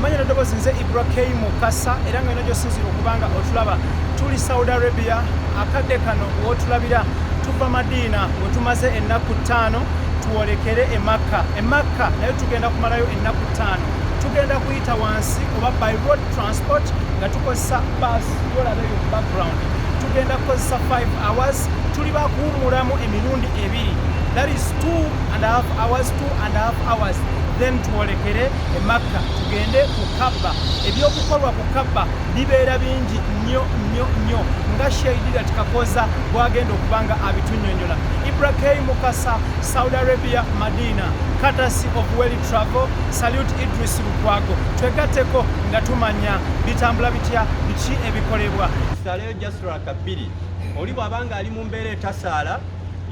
Amanya n'eddoboozi nze Ibra K Mukasa, era nga yona gy'osinziira okuba nga otulaba tuli Saudi Arabia. Akadde kano w'otulabira tuva Madiina we tumaze ennaku 5, tuwolekere e Makka. E Makka naye tugenda kumalayo ennaku 5. Tugenda kuyita wansi oba by road transport nga tukozesa bus yolaba eyo background. Tugenda kukozesa 5 hours, tuli bakuwummulamu emirundi ebiri, that is 2.5 hours, 2.5 hours, then twolekere e Makka, tugende ku Kabba. Ebyokukolwa ku Kabba bibeera bingi nnyo nnyo nnyo, nga Sheidirat Kakoza bwagenda okuba nga abitunyonyola. Ibra K Mukasa, Saudi Arabia, Madina, courtesy of Welly Travel. Salute Idris Lukwago. Twegatteko nga tumanya bitambula bitya, biki ebikolebwa. Tusaleyo just raka bbiri. Oli bw'abanga ali mu mbeera etasaala,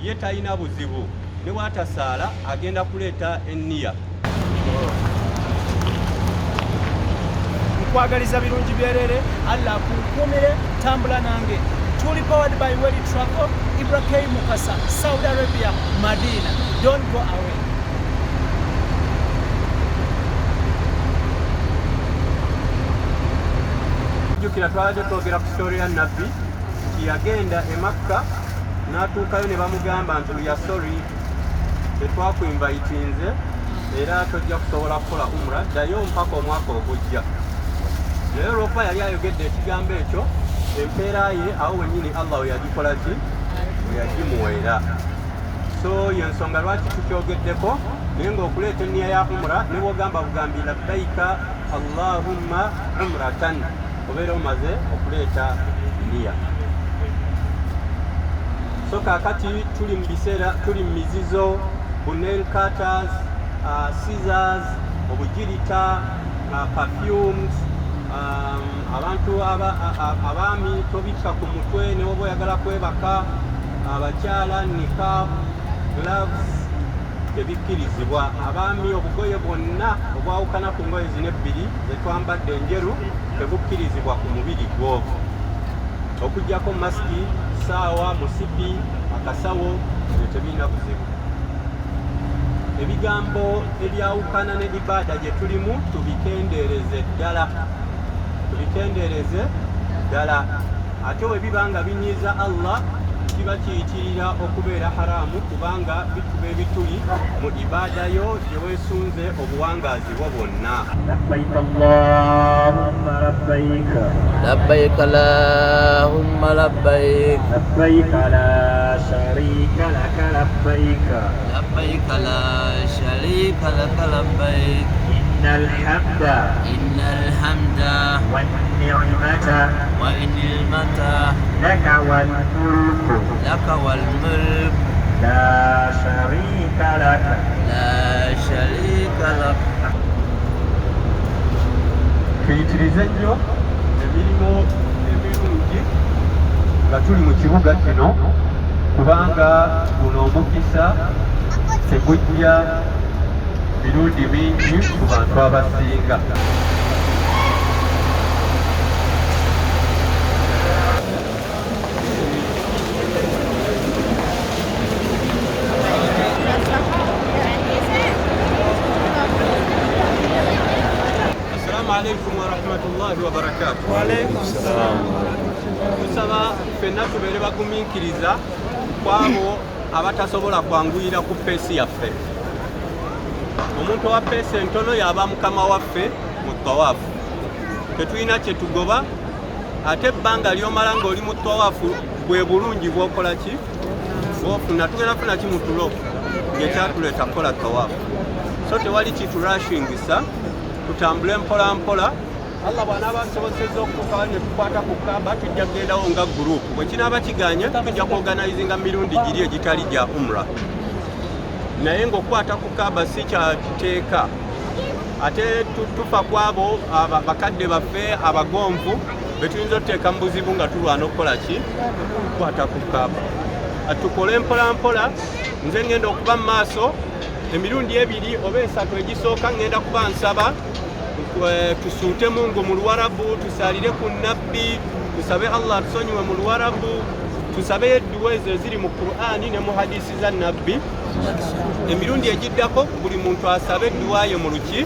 ye talina buzibu, ne bw'atasaala agenda kuleeta enniya. Nkwagaliza birungi byerere, Allah akukumire. Tambula nange, tuli powered by Welly Travel. Ibra K Mukasa, Saudi Arabia, Madina. Don't go away. Jjukira twabadde twogera ku story ya Nabbi nti yagenda e Makka n'atuukayo ne bamugamba nti, "We are sorry, tetwakuinvitinze era tojja kusobola kukola umra, ddayo mpaka omwaka ogujja." Naye olwokuba yali ayogedde ekigambo ekyo, empeera ye awo wennyini Allah we yagikola ki, we yagimuweera. So yensonga lwaki tukyogeddeko. Naye ng'okuleeta enniya ya umra, ne bwogamba bugambi "Labbaika Allahumma umratan", obeera omaze okuleeta niya. So kaakati tuli mu biseera, tuli mu mizizo. Bu nail cutters, scissors, obugirita, perfumes, abantu abaami tobikka ku mutwe ne woba oyagala kwebaka. Abakyala niqab, gloves tebikkirizibwa. Abaami obugoye bwonna obwawukana ku ngoye zino ebbiri zetwambadde enjeru tebukkirizibwa ku mubiri gwo, okuggyako masiki, saawa, musipi, akasawo, ebyo tebirina buzibu. Ebigambo ebyawukana ne ibaada gye tulimu tubikendeereze ddala, tubikendeereze ddala. Ate bwe biba nga binyiiza Allah, kiba kiyitirira okubeera haramu, kubanga bituba ebituli mu ibaada yo gye weesunze obuwangaazi bwo bwonna. لبيك اللهم لبيك. لبيك اللهم لبيك. لبيك لا شريك لك لبيك. لبيك لا شريك لك لبيك. إن الحمد إن الحمد والنعمة والنعمة لك والملك. لك والملك. لا شريك لك. لا شريك لك. Tuyitirize nnyo emirimu emirungi nga tuli mu kibuga kino, kubanga guno omukisa tegujja mirundi mingi ku bantu abasinga. Assalamu alaikum warahmatullahi wabarakatuh. Tusaba ffenna tubeere bagumiikiriza ku abo abatasobola kwanguyira ku pace yaffe. Omuntu owa pace entono yaba mukama waffe mu tawaafu, tetulina kye tugoba. Ate ebbanga lyomala ng'oli mu tawaafu bwe bulungi bw'okola ki, bwofuna. Tugenda funa ki mu tulo ng'ekyatuleeta kukola tawaafu. So tewali kiturashingisa, tutambule mpola mpola. Allah bw'anaaba asobosezza okutuuka ne tukwata ku Kaaba, tujja kugendawo nga group. Bwe kinaaba kiganye, tujja kuorganizinga mirundi giri egitali gya umra. Naye ng'okukwata ku Kaaba si kyateeka. Ate tufa ku abo bakadde baffe abagonvu betuyinza otuteeka mu buzibu nga tulwana okukola ki, kukwata ku Kaaba. Tukole mpola mpola. Nze ngenda okuba mu maaso emirundi ebiri oba esatu egisooka, ngenda kuba nsaba tusuute Mungu mu Luwarabu, tusaalire ku Nabbi, tusabe Allah atusonyiwe mu Luwarabu, tusabeyo edduwa ezo eziri mu Qur'ani ne mu hadisi za Nabbi. Emirundi egiddako buli muntu asabe edduwa ye mu luki.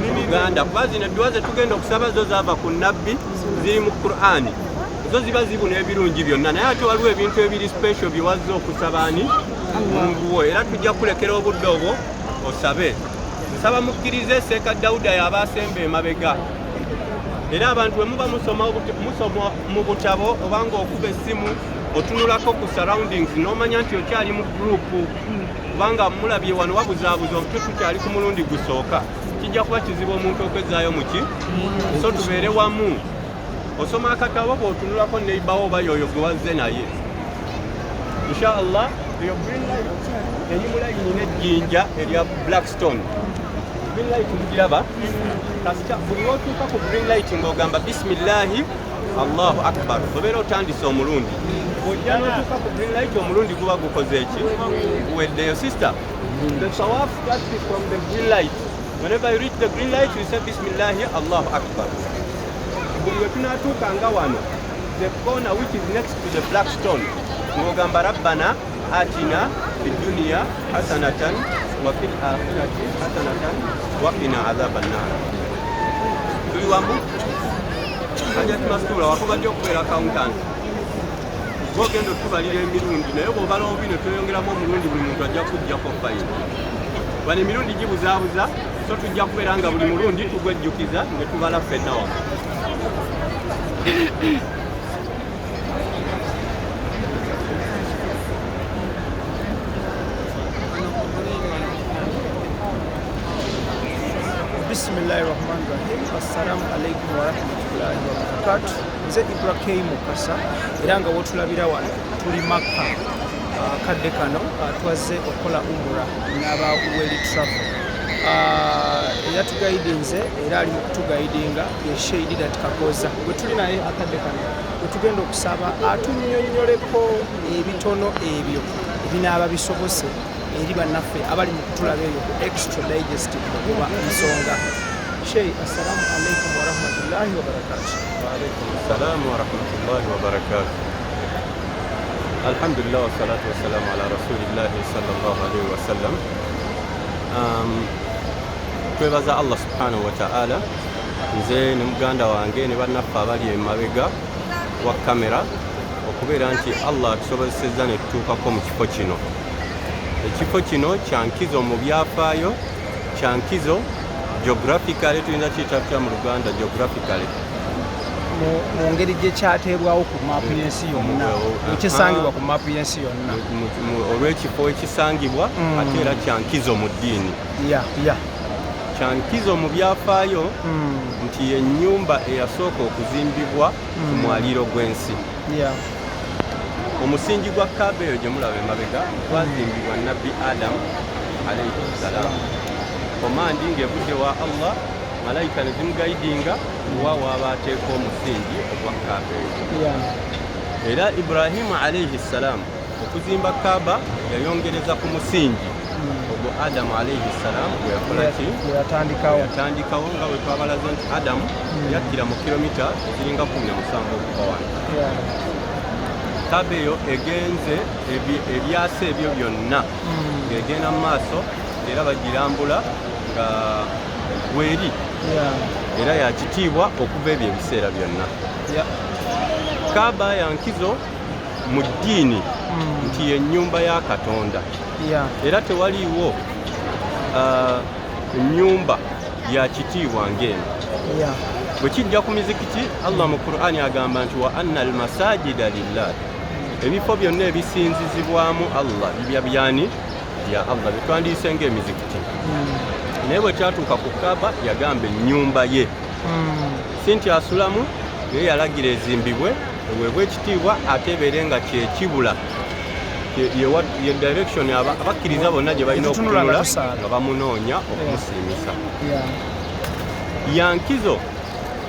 Luganda, kuba zino edduwa ze tugenda okusaba zo zaava ku Nabbi, ziri mu Qur'ani, zo ziba zibuna ebirungi byonna, naye ate waliwo ebintu ebiri special bye wazze okusaba ani Mungu wo, era tujja kulekera obudde obwo osabe. Nsaba mukkirize Seeka Dawuda y'aba asemba emabega, era abantu bwe muba musoma mu butabo oba ng'okuba essimu otunulako ku surroundings n'omanya nti okyali mu gurupu, kubanga mulabye wano wabuzaabuza obutu tukyali ku mulundi gusooka, kijja kuba kizibu omuntu okwezaayo muki. So tubeere wamu, osoma akatabo bw'otunulako neighbor oba yoyo gwe wazze naye. Inshallah eyo green light eri mu layini n'ejjinja erya Blackstone. Green light mugiraba? Kasita buli lwotuuka ku green light ng'ogamba bismillahi Allahu akbar, obeera otandise omulundi. Bw'ojja n'otuuka ku green light, omulundi guba gukoze eki? Guweddeyo. Sister, the tawaf starts from the green light. Whenever you reach the green light, you say bismillahi Allahu akbar. Buli we tunaatuuka nga wano, the corner which is next to the black stone, ng'ogamba rabbana atina fi dunya hasanatan wa fil akhirati hasanatan wa qina adhaban nar. Tuli wamu? Hajati Mastura wakubadde okubeera accountant, gwogenda otubalira emirundi, naye bw'obala obi ne tweyongeramu omulundi, buli muntu ajja kujjako fayiro. Wano emirundi gibuzaabuza, so tujja kubeera nga buli mulundi tugwejjukiza ne tubala ffenna wamu. Bismillahi rahmani rahim. Assalamu alaikum warahmatullahi wabarakatu. Nze Ibrahim Mukasa, era nga wotulabira wano tuli Makka. Akadde kano twazze okukola umura n'aba Well Travel. Eyatugayidinze era ali mu kutugayidinga ye Sheikh Didat Kagoza gwe tuli naye akadde kano, bwe tugenda okusaba atunnyonnyoleko ebitono ebyo ebinaaba bisobose eri bannaffe abali mu kutulaba eyo ku Extra Digestive oba nsonga. Sheikh, assalamu alaikum warahmatullahi wabarakatu. Waalaikum salamu warahmatullahi wabarakatuh. Alhamdulillah wassalatu wassalamu ala rasulillahi sallallahu alaihi wasallam. Twebaza Allah subhanahu wa ta'ala, nze ne muganda wange ne bannaffe abali emabega wa kamera, okubeera nti Allah atusobozesezza ne tutuukako mu kifo kino. Ekifo kino kyankizo mu byafaayo, kyankizo geographically, tuyinza kiyita tutya mu Luganda geographically? Mu ngeri gye kyateebwawo ku maapu y'ensi yonna, ekisangibwa ku maapu y'ensi yonna. Olw'ekifo ekisangibwa, ate era kyankizo mu ddiini, kyankizo mu byafaayo nti yennyumba eyasooka okuzimbibwa ku mwaliiro gw'ensi. Omusingi gwa Kaaba eyo gye mulaba emabega gwazimbibwa Nabbi Adamu alaihi ssalaamu. Command ng'evudde wa Allah, malayika ne zimugayidinga wa waaba ateeka omusingi ogwa Kaaba eyo. Era Ibrahimu alaihi ssalaamu okuzimba Kaaba yayongereza ku musingi ogwo Adamu alaihi ssalaamu gwe yakola ki? Yatandikawo. Yatandikawo, nga bwe twabalaze nti Adamu yakkira mu kilomita eziringa 17 okuva wano. Kaaba eyo egenze ebyasa ebyo byonna ng'egenda mu maaso, era bagirambula nga weeri, era yakitiibwa okuva ebyo ebiseera byonna. Kaaba yankizo mu ddiini nti ye nnyumba ya Katonda, era tewaliiwo nnyumba ya kitiibwa ng'eno. Bwe kijja ku mizikiti, Allah mu Qur'ani agamba nti wa anna almasajida lillah, ebifo byonna ebisinzizibwamu Allah bibya byani? Bya Allah, byetwandiise ng'emizikiti. Naye bwe kyatuuka ku Kaaba, yagamba ennyumba ye, si nti asulamu, naye yalagira ezimbibwe, eweebwe ekitiibwa, ate ebeere nga kyekibula, ye direction abakkiriza bonna gye balina Etutunula nga okutunula tusaala. nga bamunoonya okumusiimisa. Yankizo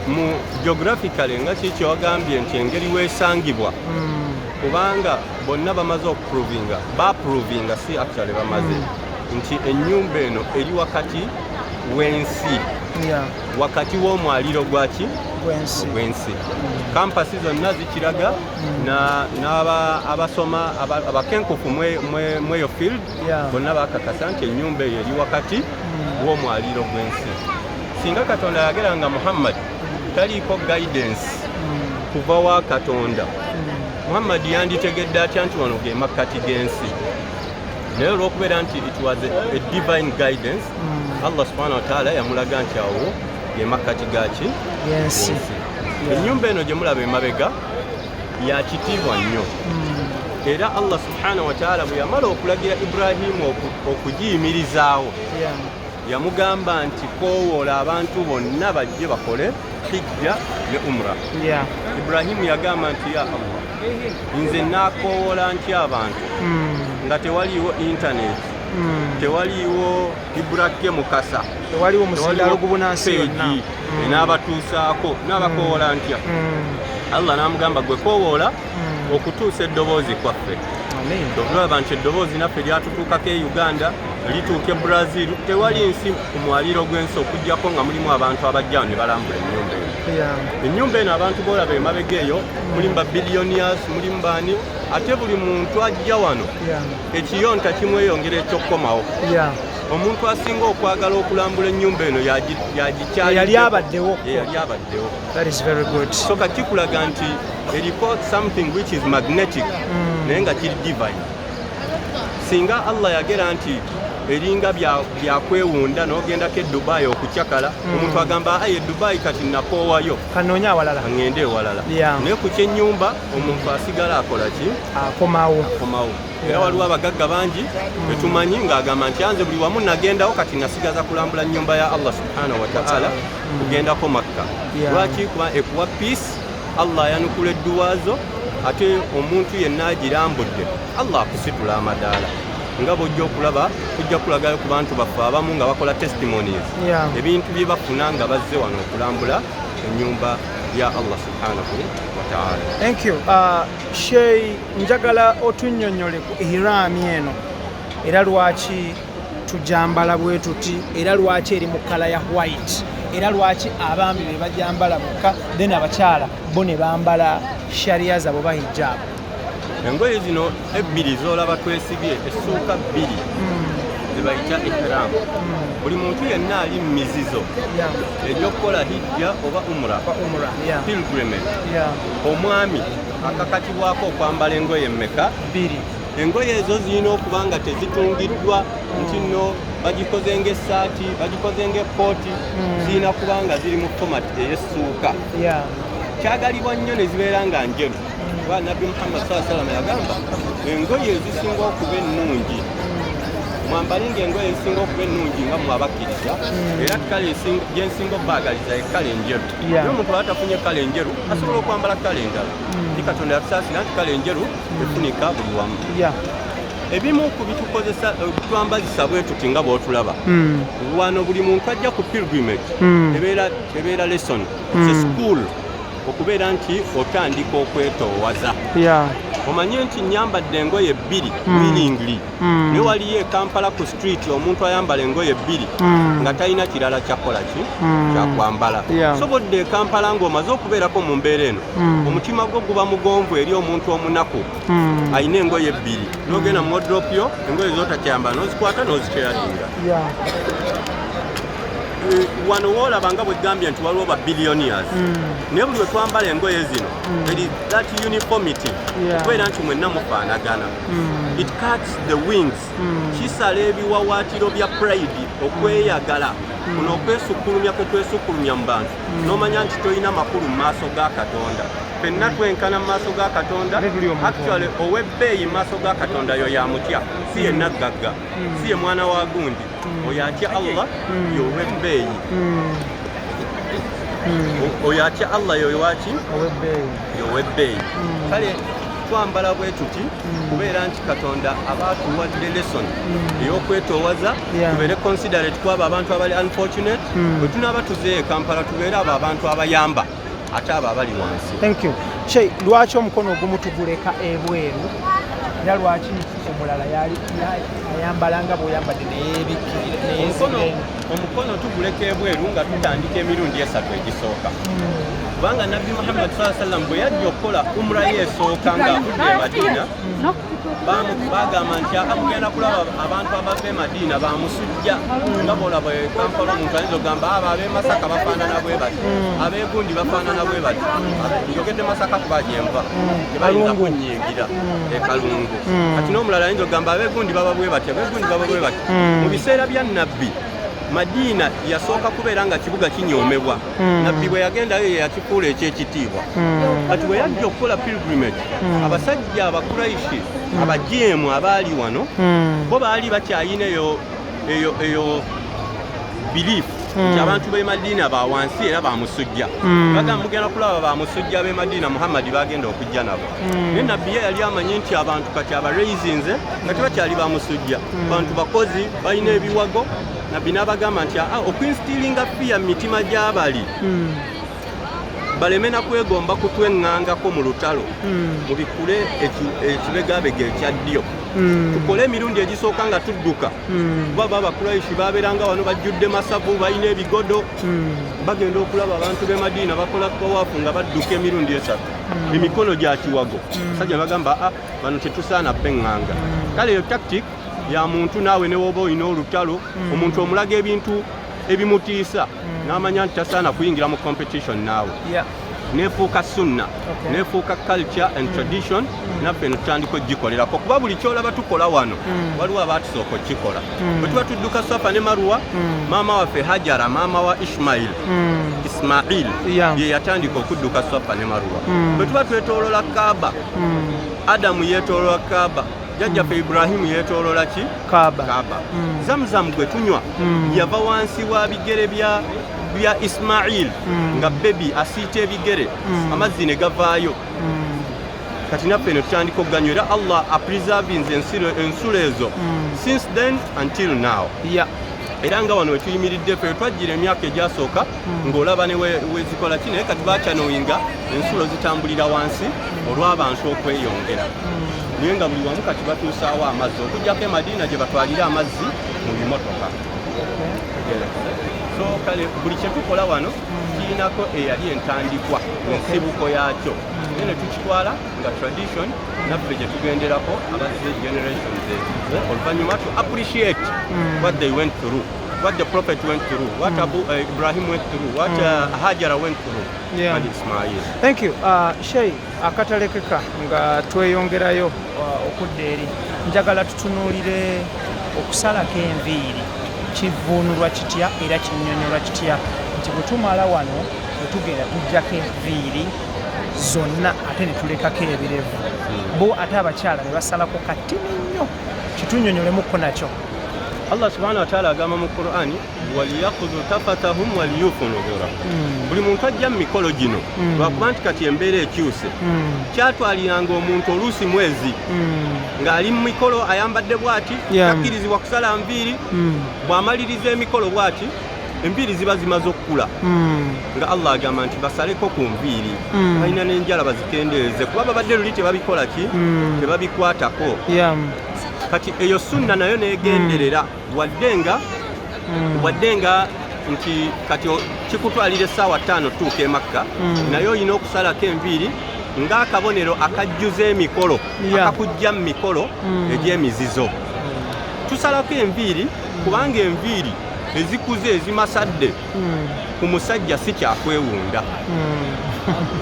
mu geographically, nga kiki kyewagambye nti engeri weesangibwa, kubanga bonna bamaze okuprovinga, baprovinga, si actually bamaze, nti ennyumba eno eri wakati w'ensi, wakati w'omwaliro gwaki? Gwensi. Ogw'ensi. Kampasi zonna zikiraga, n'abasoma abakenkufu mweyo field bonna bakakasa nti ennyumba eyo eri wakati w'omwaliro gw'ensi. Singa Katonda yagera nga Muhammad taliiko guidance kuva wa Katonda, Muhammad yanditegedde atya nti wano ge makkati g'ensi? Naye olw'okubeera nti it was a divine guidance, Allah subhanahu wa taala yamulaga nti awo ge makkati gaki? Yensi. Ennyumba eno gye mulaba emabega ya kitiibwa nnyo, era Allah subhanahu wa taala bwe yamala okulagira Ibrahimu okugiyimirizaawo, yamugamba nti koowoola abantu bonna bajje bakole hijja ne umra. Ibrahimu yagamba nti, ya Allah, nze nakoowoola ntya abantu nga tewaliiwo intaneti, tewaliiwo Ibrake Mukasa, tewaliwo muzindaalo gubunansi yonna page enaabatuusaako, naabakowoola ntya? Allah n'amugamba, gwe koowoola okutuusa eddoboozi kwaffe. Amen. Olaba nti eddoboozi naffe lyatutuukako e Uganda, lituuka e Brazil. Tewali nsi ku mwaliiro gw'ensi okugjako nga mulimu abantu abajjawo ne balambula ennyumba eno. Ennyumba eno, abantu boolaba emabega eyo, mulimu ba billionaires, mulimu baani, ate buli muntu ajja wano ekiyonta kimweyongera ekyokkomawo. Omuntu asinga okwagala okulambula ennyumba eno yagikyalidde. Yali abaddewo. Ye yali abaddewo. That is very good. So kati kikulaga nti eriko something which is magnetic, naye nga kiri divine. Singa Allah yagera nti eringa byakwewunda n'ogendako e Dubai okucakala, omuntu agamba, aye Dubai kati nakoowayo, kanoonye awalala, aŋŋende ewalala. Naye ku kyennyumba omuntu asigala akola ki? Akomawo. Akomawo. Era waliwo abagagga bangi betumanyi ng'agamba nti anze buli wamu nagendawo, kati nasigaza kulambula nnyumba ya Allah subhanahu wataala, kugendako Makka. Lwaki? Kuba ekuwa peace, Allah ayanukula edduwa zo, ate omuntu yenna agirambudde Allah akusitula amadaala, nga bw'ojja okulaba tujja kulagayo ku bantu baffe abamu nga bakola testimonies, ebintu bye bafuna nga bazze wano okulambula ennyumba ya Allah subhanahu wataala. Thank you. Shei, njagala otunnyonnyole ku ihiraami eno, era lwaki tujambala bwe tuti, era lwaki eri mu colour ya white, era lwaki abaami be bajambala bokka, then abakyala bo ne bambala sharia zaabwe oba hijaabu? Engoye zino ebbiri z'olaba twesibye, essuuka bbiri, zebayita ihramu. Buli muntu yenna ali mu mizizo egy'okukola hijja oba umra, Oba umra, yeah. pilgrimage, omwami akakatibwako okwambala engoye mmeka? Bbiri. Engoye ezo zirina okuba nga tezitungiddwa nti nno bagikoze ng'essaati, bagikoze ng'ekkooti. Zirina kuba nga ziri mu format ey'essuuka. Kyagalibwa nnyo ne zibeera nga njeru, kuba Nabbi Muhammad saa salama yagamba, engoye ezisinga okuba ennungi, mwambale nga engoye ezisinga okuba ennungi nga mwe abakkiriza, era colour gyensinga obbaagaliza e colour enjeru. Naye omuntu aba tafunye colour enjeru, asobola okwambala colour endala. Ni Katonda yatusaasira nti colour enjeru efunika buli wamu. Ebimu ku bitukozesa, bitwambazisa bwe tuti nga bw'otulaba wano, buli muntu ajja ku pilgrimage, ebeera lesson. It's a school okubeera nti otandika okwetoowaza, omanye nti nyambadde engoye bbiri willingly. Naye waliyo e Kampala ku street omuntu ayambala engoye bbiri nga talina kirala kyakola ki? Kyakwambala. So bwodda e Kampala ng'omaze okubeerako mu mbeera eno, omutima gwo guba mugonvu eri omuntu omunaku alina engoye ebbiri, n'ogenda mu wardrobe yo, engoye zotakyambala n'ozikwata n'ozikyeradinga. Wano woolaba nga bwe gambye nti waliwo ba billionaires, naye buli lwe twambala engoye zino, there is that uniformity, okubeera nti mwenna mufaanagana. It cuts the wings, kisala ebiwawaatiro bya pride, okweyagala kuno, okwesukkulumya kwe twesukkulumya mu bantu, n'omanya nti tolina makulu mu maaso ga Katonda. Ffenna twenkana mu maaso ga Katonda. Ate tuli omuntu. Actually, ow'ebbeeyi mu maaso ga Katonda yo yamutya, si ye naggagga, si ye mwana wa gundi. Oyo atya Allah y'ow'ebbeeyi. Oyo atya Allah yoyo waki? Ow'ebbeeyi. Y'ow'ebbeeyi. Kale twambala bwe tuti kubeera nti Katonda aba atuwadde lesson ey'okwetoowaza, tubeere considerate kwabo abantu abali unfortunate. Bwe tunaaba tuzeeyo e Kampala, tubeere abo abantu abayamba ate abo abali wansi. Thank you. Shei, lwaki omukono ogumu tuguleka ebweru, era lwaki Omulala yali ayambala nga bw'oyambadde neyeebikkirira neyeeziga. Omukono tuguleka ebweru nga tutandika emirundi esatu egisooka, kubanga Nabbi Muhammad saa sallam bwe yajja okukola umra ye esooka ng'avudde e Madiina, bagamba nti aka mugenda kulaba abantu abava e Madiina bamusujja, nga bwolaba e Kampala omuntu ayinza okugamba abo ab'e Masaka bafaanana bwe bati, ab'egundi bafaanana bwe bati. Njogedde Masaka kuba gyenva, tebayinza kunnyingira e Kalungu. Kati n'omulala ayinza okugamba ab'egundi baba bwe bati, ab'egundi baba bwe bati. Mu biseera bya Nabbi, Madiina yasooka kubeera nga kibuga kinyoomebwa. Nabbi bwe yagendayo ye yakifuula ekyekitiibwa. Kati bwe yajja okukola pilgrimage, abasajja Abakuraishi abajeemu abaali wano bo baali bakyayina eyo belief nti abantu b'e Madiina ba wansi era bamusujja. Bagamba mugenda kulaba bamusujja b'e Madiina Muhammadi bagenda okujja nabo. Naye Nabbi ye yali amanyi nti abantu kati abaraisinze nga tebakyali bamusujja, bantu bakozi, balina ebiwago. Nabbi n'abagamba nti aa okuinstillinga fear mu mitima gy'abali baleme na kwegomba kutweŋŋangako mu lutalo, mubikule ekibegabega ekya ddyo, tukole emirundi egisooka nga tudduka, kuba ba Abakuraishi babeeranga wano bajjudde masavu, balina ebigodo. Bagenda okulaba abantu b'e Madiina bakola tawaafu nga badduka emirundi esatu, emikono gya kiwago. Basajja bagamba a bano tetusaana beŋŋanga. Kale eyo tactic ya muntu naawe ne woba olina olutalo, omuntu omulaga ebintu ebimutiisa n'amanya nti tasaana kuyingira mu competition naawe. Nefuuka sunna, nefuuka culture and tradition. Naffe netutandika ogikolerako, kuba buli kyolaba tukola wano waliwo abatusooka okukikola. Bwe tuba tudduka Safa ne Maruwa, maama waffe Hajara, maama wa Ishmail, Ismail, ye yatandika okudduka Safa ne Maruwa. Bwe tuba twetoolola Kaaba, Adamu yeetoolola Kaaba, jjajjaffe Ibrahimu yeetoolola ki? Kaaba. Kaaba. Zamzam gwe tunywa yava wansi wa bigere bya Ismail, nga baby asiita ebigere, amazzi ne gavaayo. Kati naffe ne tutandika okuganywa, era Allah apreservinze ensulo ezo since then until now. Era nga wano wetuyimiridde ffe twajjira emyaka egyasooka ng'olaba ne wezikola ki, naye kati bachannelinga ensulo zitambulira wansi olw'abantu okweyongera, naye nga buli wamu kati batuusaawo amazzi, okugjako e Madiina gye batwalira amazzi mu bimotoka. So kale buli kyetukola wano kirinako eyali entandikwa, ensibuko yakyo, naye ne tukitwala nga tradition naffe gye tugenderako abazze generations ezize oluvannyuma, to appreciate what they went through, what the prophet went through, what Abu Ibrahim went through, what Hajara went through and Ismail. Thank you. Shei akatalekeka nga tweyongerayo okudda eri, njagala tutunuulire okusalako enviiri. Kivuunulwa kitya era kinnyonnyolwa kitya nti bwe tumala wano bwe tugenda tujjako enviiri zonna ate ne tulekako ebirevu, bo ate abakyala ne basalako katini nnyo? Kitunnyonnyolemukko nakyo. Allah subhanahu wataala agamba mu Qur'ani, waliyakhudhu tafathahum waliyufu nudhurahum. Buli muntu ajja mu mikolo gino, lwakuba nti kati embeera ekyuse, kyatwaliranga omuntu oluusi mwezi ng'ali mu mikolo ayambadde bw'ati, takkirizibwa kusala nviiri. Bw'amaliriza emikolo bw'ati, enviiri ziba zimaze okukula, nga Allah agamba nti basaleko ku nviiri, balina n'enjala bazikendeeze, kuba babadde luli tebabikola ki, tebabikwatako. Kati eyo sunna nayo negenderera, wadde nga nti kati kikutwalira essaawa 5 tuuka e Makka, naye olina okusalako enviiri ng'akabonero akajjuza emikolo, akakujja mu mikolo egy'emizizo. Tusalako enviiri kubanga enviiri ezikuze ezimasadde ku musajja si kyakwewunda.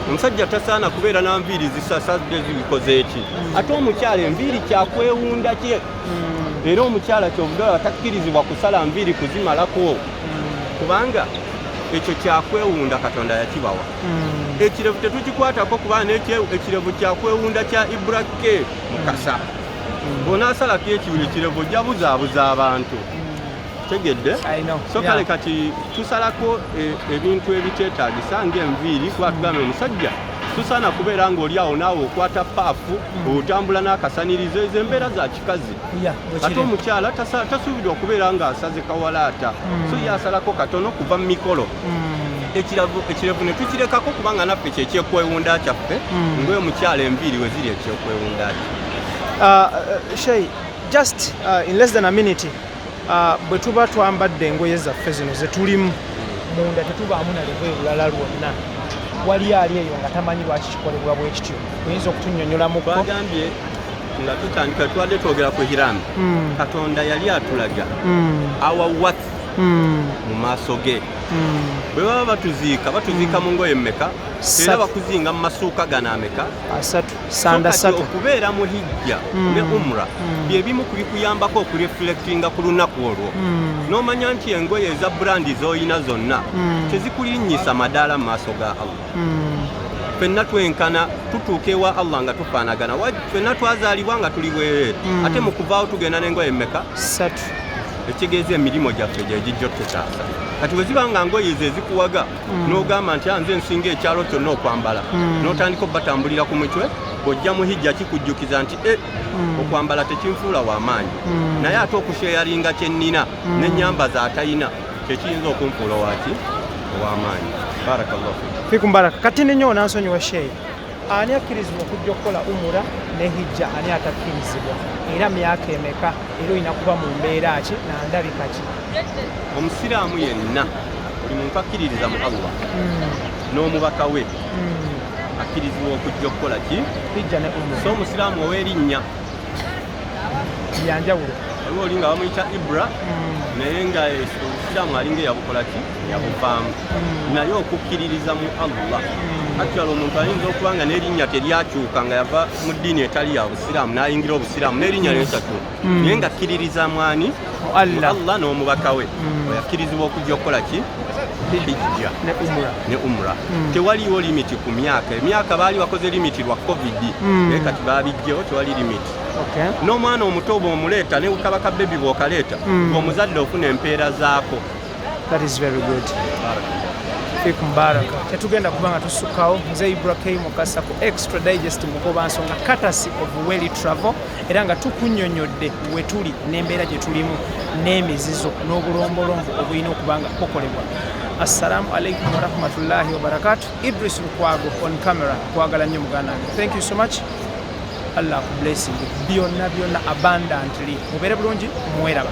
Omusajja tasaana kubeera na nviiri zisasadde zibikoze eki. Ate omukyala enviiri kyakwewunda kye, era omukyala kyovudde takkirizibwa kusala nviiri kuzimalako, kubanga ekyo kyakwewunda Katonda yakibawa. Ekirevu tetukikwatako, kubanga ekirevu kyakwewunda kya Ibrake Mukasa. Bw'onaasalako ekirevu ojja buzaabuza abantu, tegedde? I know. So kale kati tusalako ebintu ebiteetaagisa ng'enviiri, kuba tugambe omusajja tusaana kubeera ng'oli awo naawe okwata paafu, otambula n'akasanirizo, ezo embeera za kikazi. Bwe Ate kiri. omukyala tasuubirwa okubeera ng'asaze kawalaata, so ye asalako katono kuva mu mikolo. Ekirevu ne tukirekako kubanga naffe kyekyekwewunda kyaffe, ng'omukyala enviiri we ziri ekyekwewunda kye. Shei, just in less than a minute, bwe tuba twambadde engoye zaffe zino zetulimu munda, tetubaamu na lugoye lulala lwonna. Wali ali eyo nga tamanyi lwaki kikolebwa bwe kityo, oyinza okutunnyonnyolamuko? Twagambye nga tutandika, tubadde twogera ku ihiramu. Katonda yali atulaga our worth mu maaso ge. Bwe baba batuziika, batuziika mu ngoye mmeka? Era Ssatu. Bakuzinga mu masuuka gano ameka? Asatu. So Sanda kati satu. Okubeera mu hijja ne umra bye bimu ku bikuyambako okureflectinga ku lunaku olwo, n'omanya nti engoye eza brand z'olina zonna tezikulinnyisa madaala mu maaso ga Allah. Ffenna twenkana, tutuuka ewa Allah nga tufaanagana. Ffenna twazaalibwa nga tuli bwereere, ate mu kuvaawo tugenda n'engoye mmeka? Satu. Ekitegeeza emirimu gyaffe gye gijja otutaasa. Kati bwe ziba nga ngoye ze ezikuwaga, n'ogamba nti, "Ah, nze nsinga ekyalo kyonna okwambala," n'otandika obatambulira ku mutwe, bw'ojja mu hijja kikujjukiza nti e okwambala tekinfuula w'amaanyi, naye ate okusharinga kye nnina n'ennyambaza atayina kyekiyinza okunfuula owaki ow'amaanyi. Barakallahu fik. Fikum baraka. Kati ninyo onansonyiwa, sheyi, ani akkirizibwa okujja okukola umura ne hijja, ani atakkirizibwa, era myaka emeka, era olina kuba mu mbeera ki nandabika ki? Omusiraamu yenna, buli muntu akkiririza mu Allah n'omubaka we, akkirizibwa okujja okukola ki? Hijja ne umura. So omusiraamu ow'erinnya. Byanjawulo. Waliwo oli nga bamuyita Ibra, naye nga obusiraamu alinga eyabukola ki, yabuvaamu. Naye okukkiririza mu Allah, actually omuntu ayinza okuba nga n'erinnya teryakyuka, nga yava mu ddiini etali ya busiraamu n'ayingira obusiraamu n'erinnya lyetakyuka, naye nga akkiririza mwani? Mu Allah. Mu Allah n'omubaka we. Oyo akkirizibwa okujja okukola ki? Hijja ne umura. Ne umra. Tewaliwo limit ku myaka. Emyaka baali bakoze limit lwa COVID, naye kati babijjewo, tewali limit. N'omwana omuto bw'omuleeta, ne kabaka baby bw'okaleeta, ng'omuzadde ofuna empeera zaako. That is very good. Fikum baraka. Tetugenda kuba nga tusukkawo. Nze Ibra K Mukasa ku Extra Digest Mugoba Nsonga, courtesy of Welly Travel, era nga tukunnyonnyodde we tuli n'embeera gye tulimu n'emizizo n'obulombolombo obulina okuba nga bukolebwa. Assalamu alaikum warahmatullahi wabarakatu. Idris Lukwago on camera. Kwagala nnyo muganda wange. Thank you so much. Allah akublessing byonna byonna abundantly. Mubeere bulungi, mweraba.